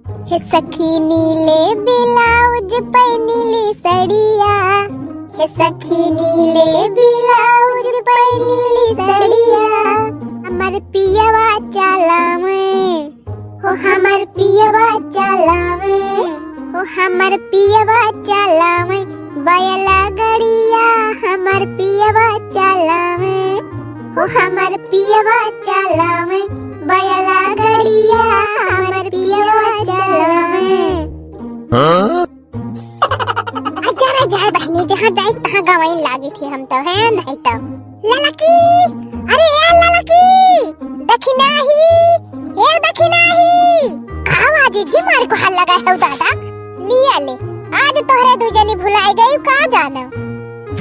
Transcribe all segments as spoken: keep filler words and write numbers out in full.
हे सखी नीले ब्लाउज पे नीली सड़िया, हे सखी नीले ब्लाउज पे नीली सड़िया, हमर पियवा चलावे, हो हमर पियवा चलावे, हो हमर पियवा चलावे, बैला गड़िया हमर पियवा चलावे, हो हमर पियवा चलावे, बैला गड़िया हमर पियवा चलावे। हाँ? आ, जरा जाए बहिनी, जहाँ जाए तहाँ गवाइन लागी थी हम तो, है नहीं तो। ललकी, अरे ए ललकी, देखी नाही, ए देखी नाही। का हुआ जीजी, मारे को हल्ला गए हो दादा? लिया ले, आज तोहरे दू जनी भुलाई गई का जानो?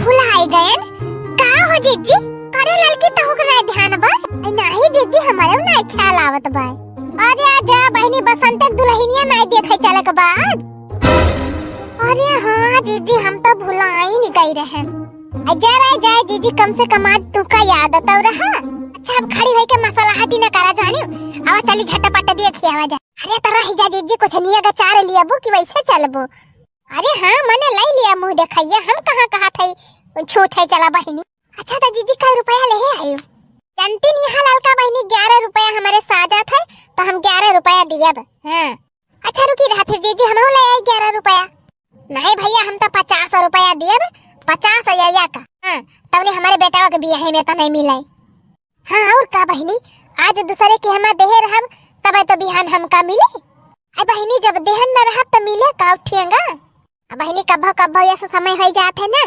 भुलाई गए? का हो जीजी? करे ललकी तहु के नहीं ध्यान बा? ए नाही जीजी, हमारे नहीं ख्याल आवत बा। अरे आजा बहिनी, बसंत के दुल्हनिया नहीं देखे चले के बाद। अरे हाँ जीजी, हम तो भुलाई नहीं गई रहे। आ, जा रहे, जाए जीजी, कम से कम आज तुका याद तो रहा। अच्छा, अब खड़ी होई के मसाला हाटी न करा जानी। आवा चली झटपट देखी आवा जा। अरे तो रही जा जीजी, कुछ नहीं अगर चार लियाबू कि वैसे चलबू? अरे हाँ, मने लाई लिया मुँह देखैया, हम कहाँ कहा थे छूट है चला बहिनी। अच्छा तो जीजी, कै रुपया ले है आयु? जानती नहीं, यहाँ ललका बहिनी ग्यारह रुपया हमारे साजा थे, तो हम ग्यारह रुपया दियब। हाँ। अच्छा रुकी रहा फिर जीजी, हम ले आई ग्यारह रुपया। नहीं भैया, हम तो पचास रुपया दियब, पचास हजार का। हाँ, तबने हमारे बेटवा के बियाहे में तो नहीं मिले। हाँ, और का बहिनी, आज दूसरे के हमा देहे रहब, तब तो बिहान हमका मिले। अरे बहिनी, जब देहन न रहब तो मिले का उठिएगा? अब बहिनी, कभो कभो ऐसा समय हो जात है ना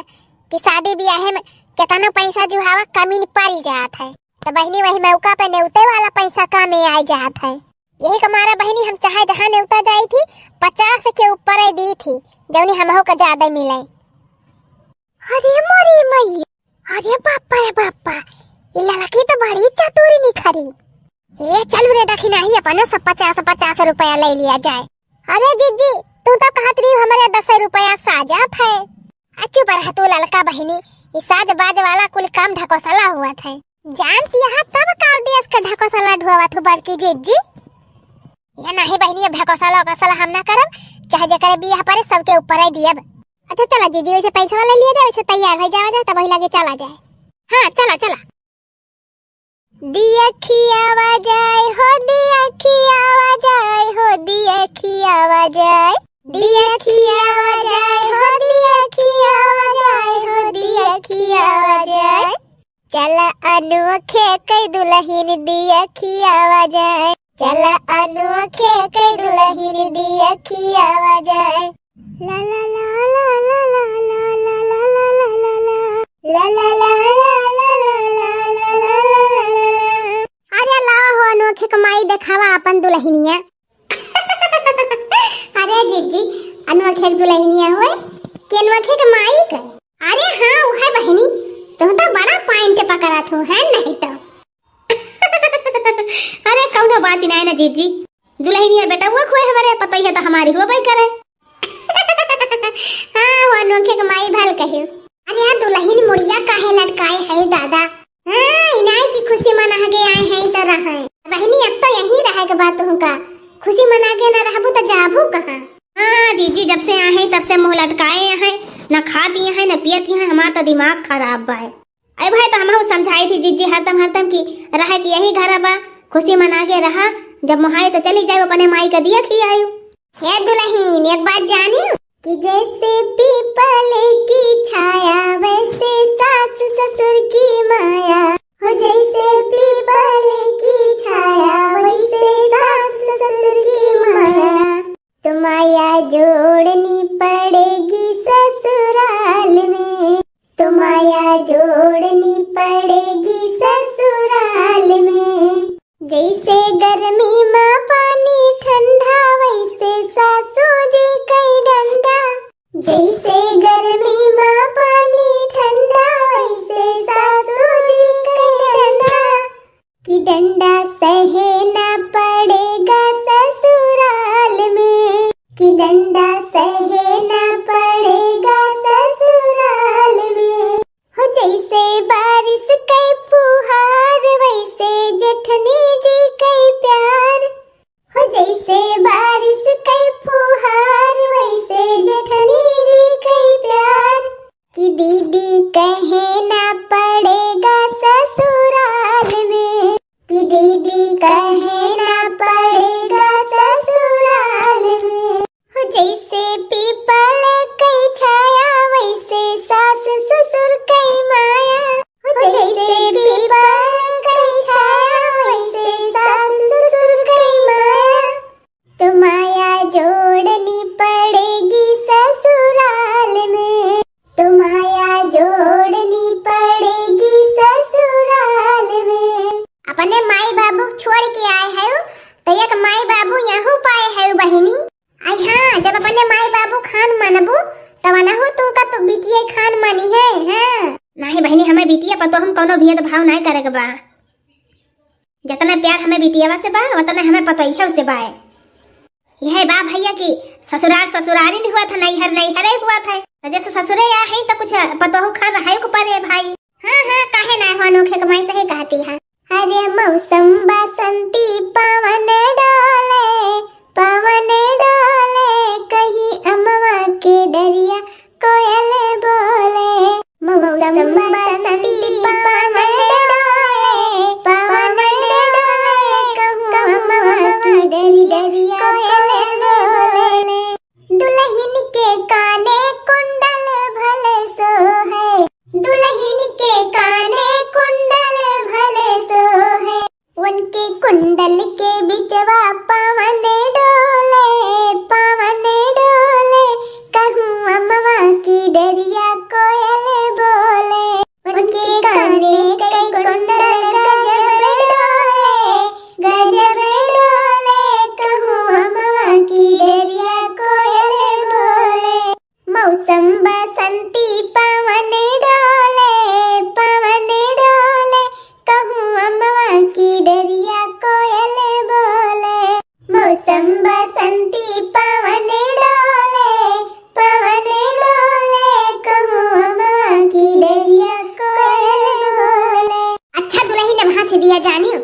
कि शादी बियाहे में कितना पैसा जुहावा कमी पड़ जात है, तो बहिनी वही मौका पे नेवते वाला पैसा कामे आ जात है। यही के मारा बहिनी, हम चाहे जहाँ नेवता जाई थी, पचास के ऊपर ही दी थी, जौनी हमहू के ज्यादा मिले। अरे मोरी मैया, अरे बापा रे बापा, ये लड़की तो बड़ी चतुरी निखरी। ए चलू रे दखिनाही, अपने सब पचास पचास रुपया ले लिया जाए। अरे जीजी, तू तो कहत रही हमारे दस रुपया साजा थे। आ चुप रह तू ललका बहिनी, ई साज बाज वाला कुल काम ढकोसला हुआ थे। जानती है तब का देश के ढकोसला ढुआवत हो बड़की जीजी। ये नहीं बहिनी, अब ढकोसला उकोसला हम ना करब, चाहे जेकरे बियाह परे सबके ऊपर ही दियब। अच्छा चला जीजी, वैसे पैसा वाला लिया जाए, वैसे तैयार हो जावा जाए, तब वही लगे चला जाए। हाँ चला चला। दिया खियावा जाए हो, दिया खियावा जाए हो, दिया खियावा जाए, दिया खियावा जाए हो, दिया खियावा जाए हो, दिया खियावा जाए। चला अनोखे कई दुल्हन दिया खियावा जाए, चला अनोखे कई दुल्हन दिया खियावा जाए। ला ला ला। अरे लावा हो अनोखे के माई, देखावा अपन दुल्हनिया। अरे जीजी, अनोखे के दुल्हनिया होए कि अनोखे के माई के? अरे हाँ, उहे बहिनी, तुम तो बड़ा point पकड़त हो, है नहीं तो। अरे कौनो बात नहीं ना जीजी, दुल्हनिया बेटवा खोए हमारे पतोहिया तो हमारी होबे करे। हाँ, वो अनोखे के माई भल कहे। अरे यार, दुल्हन मुड़िया काहे लटकाए है दादा? हाँ, इनाय की खुशी मना के आए हैं तो रहे। बहिनी, अब तो यहीं रहे के बात तुमका। खुशी मना के ना रहबू तो जाबू कहाँ? हाँ जीजी, जब से आए हैं तब से मुँह लटकाए हैं, ना खाती हैं ना पियती हैं, हमार तो दिमाग खराब बा। अरे भाई, तो हमहू समझाई थी जीजी हरदम हरदम की रहे कि यही घर बा, खुशी मना के रहा, जब मोहाई तो चली जाए अपने माई का दिया खियायु। हे दुल्हन, एक बात जानियो कि जैसे पीपल की छाया वैसे सास ससुर की माया, हो जैसे पीपल की छाया वैसे सास ससुर की माया। तो माया जोड़नी पड़ेगी ससुराल में, तो माया जोड़नी पड़ेगी ससुराल में। जैसे गर्मी मा पानी ठंडा, वैसे सासू जी कई डंडा। जैसे गर्मी मा पानी ठंडा, वैसे सासू जी कई डंडा। कि डंडा सहना पड़ेगा ससुराल में, कि डंडा सहना पड़ेगा ससुराल में। हो जैसे बारिश के फुहार, वैसे जेठनी जी के प्यार। हो जैसे बारिश के जोड़नी पड़ेगी ससुराल में, तो माया जोड़नी पड़ेगी ससुराल में। अपने माई बाबू छोड़ के आए है, तो एक माई बाबू यहू पाए है बहिनी। आई हाँ, जब अपने माई बाबू खान मानबू, तब अनहू तू का तो बिटिया खान मानी है। हाँ, नहीं बहिनी, हमें बिटिया पतोह में कौनो भेदभाव नहीं करे के बा। जतना प्यार हमें बिटियावा से बा, उतना हमें पतोहिया से बा। यह बा भैया कि ससुराल ससुरारी नहीं हुआ था, नैहर नैहरे हुआ था। तो जैसे ससुरे आ है तो कुछ पतोहू खान रहे को परे भाई। हाँ हाँ, काहे ना हो, अनोखे कमाई सही कहती है। अरे मौसम बसंती पवन डोले, पवन डोले, कहीं अमवा के डरिया कोयल बोले। मौसम बसंती पवन डोले, पवन डोले, कहूँ अमवा की डरिया कोयल बोले। दुलहिन के काने कुंडल भले सोहे, दुलहिन के काने कुंडल भले सोहे। उनके कुंडल के बिचवा पवन डोले, पवन डोले, कहूँ अमवा की डरिया कोयल बोले। उनके काने के कुंडल गजब डोले, गजब डोले, कहूँ अमवा की डरिया कोयल बोले। मौसम बसंती पवन डोले, पवन डोले, कहूँ अमवा की डरिया कोयल बोले। मौसम बसंती पवन डोले, पवन डोले, कहूँ अमवा की डरिया कोयल बोले। अच्छा दुलहिन, वहाँ से दिया जानियो।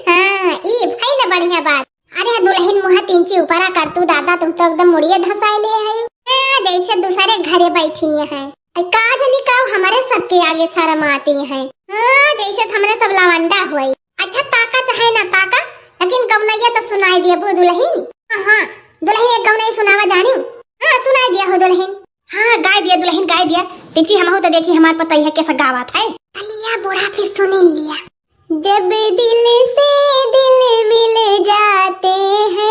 हाँ, ई भई न बढ़िया बात। अरे दुलहिन, मुँह तिंची ऊपरा कर तू दादा, तुम तो एकदम मुड़िए धसाए ले है। हाँ, जैसे दूसरे घरे बैठी है। अरे का जनी का हमरे सबके आगे शर्माती है। हाँ, जैसे हमरे सब लवंडा हुई। अच्छा ताका चाहे ना ताका, लेकिन गवनैया तो सुनाई दिया बो दुलहिन। हाँ, हाँ, दुलहिन एक गवनैया सुनावा जानियो। हाँ, सुनाई दिया हो दुलहिन। हाँ, गाय दिया दुलहिन, गाय दिया। तिची हमहू तो देखी हमार पतैया कैसा गावत है। चलिया बूढ़ा फिर सुनी लिया। जब दिल से दिल मिल जाते हैं,